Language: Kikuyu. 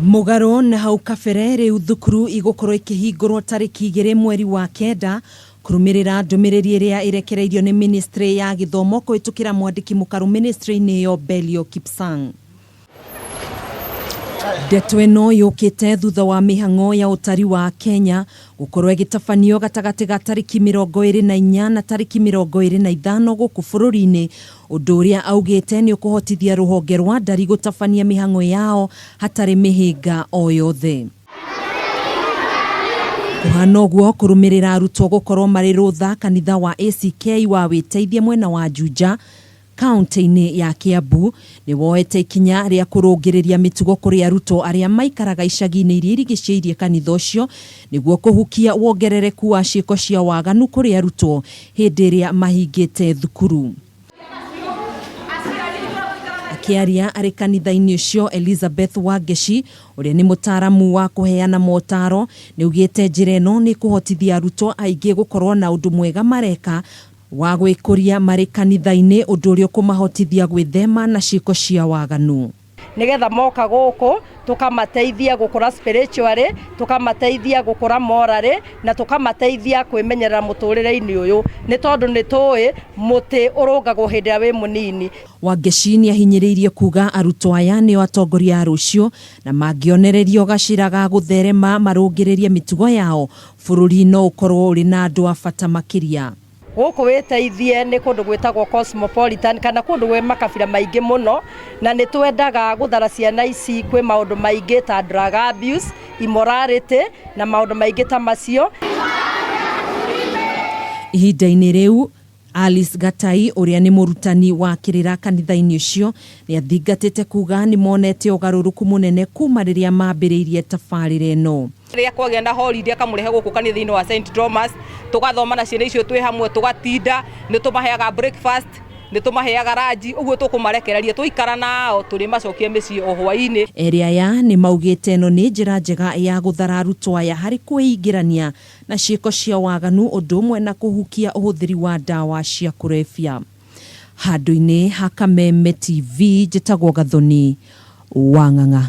Mũgarũ na hau kabere rĩu thukuru igũkorwo ikĩhingũrwo tarĩki 2 mweri wa 9 kũrũmĩrĩra ndũmĩrĩri ĩrĩa ĩrekereirio nĩ ministry ya gĩthomo kũhĩtũkĩra mwandĩki mũkaru ministry-inĩ ĩyo Belio Kipsang. Ndeto ĩno yũkĩte thutha wa mĩhang'o ya ũtari wa Kenya gũkorwo ĩgĩtabanio gatagatĩ ga tarĩki 24 na tarĩki 25 gũkũ bũrũri-inĩ, ũndũ ũrĩa augĩte nĩ ũkũhotithia rũhonge rwa ndari gũtabania mĩhang'o yao hatarĩ mĩhĩnga o yothe. Kũhana ũguo kũrũmĩrĩra arutwo gũkorwo marĩ rũtha kanitha wa ACK wa Wĩteithie mwena wa Juja Kauntĩ-inĩ ya Kiambu nĩ woete ikinya rĩa kũrũngĩrĩria mĩtugo kũrĩ arutwo arĩa maikaraga icagi-inĩ iria irigicĩirie kanitha ũcio nĩguo kũhukia wongerereku wa ciĩko cia waganu kũrĩ arutwo hĩndĩ ĩrĩa mahingĩte thukuru. Akĩaria arĩ kanitha-inĩ ũcio, Elizabeth Wangeci, ũrĩa nĩ mũtaaramu wa kũheana motaro, nĩ augĩte njĩra ĩno nĩ ĩkũhotithia arutwo aingĩ gũkorwo na ũndũ mwega mareka wa gwĩkũria marĩ kanitha-inĩ, ũndũ ũrĩa ũkũmahotithia gwĩthema na ciĩko cia waganu. Nĩgetha moka gũkũ tũkamateithia gũkũra spiritually, tũkamateithia gũkũra morally, na tũkamateithia kwĩmenyerera mũtũrĩre-inĩ ũyũ, nĩ tondũ nĩ tũĩ mũtĩ ũrũngagwo hĩndĩ ĩrĩa wĩ mũnini. Wangeci nĩahinyĩrĩirie kuga arutwo aya nĩo atongoria a rũciũ na mangĩonererio gacĩra ga gũtherema marũngĩrĩrie mĩtugo yao, bũrũri no ũkorwo ũrĩ na andũ a bata makĩria. Gũkũ wĩteithie nĩ kũndũ gwĩtagwo cosmopolitan kana kũndũ gwĩ makabira maingĩ mũno, na nĩ twendaga gũthara ciana ici kwĩ maũndũ maingĩ ta drug abuse, immorality na maũndũ maingĩ ta macio. Ihinda-inĩ rĩu, Alice Gatai ũrĩa nĩ mũrutani wa kĩrĩra kanitha-inĩ ũcio nĩ athingatĩte kuga nĩ monete ũgarũrũku mũnene kuma rĩrĩa mambĩrĩirie tabarĩra ĩno. Rĩrĩa kwagĩa na holiday akamũrehe gũkũ kanitha-inĩ wa St Thomas, tũgathoma na ciana icio twĩ hamwe, tũgatinda, nĩ tũmaheaga breakfast, nĩ tũmaheaga lunch, ũguo tũkũmarekereria twaikara nao tũrĩmacokia mĩciĩ o hwainĩ. Erĩ aya nĩ maugĩte ĩno nĩ njĩra njega ya gũthara arutwo aya harĩ kwĩingĩrania na ciĩko cia waganu ũndũ ũmwe na kũhukia ũhũthĩri wa ndawa cia kũrebia. Handũ-inĩ ha Kameme TV njĩtagwo Gathoni Wang'ang'a.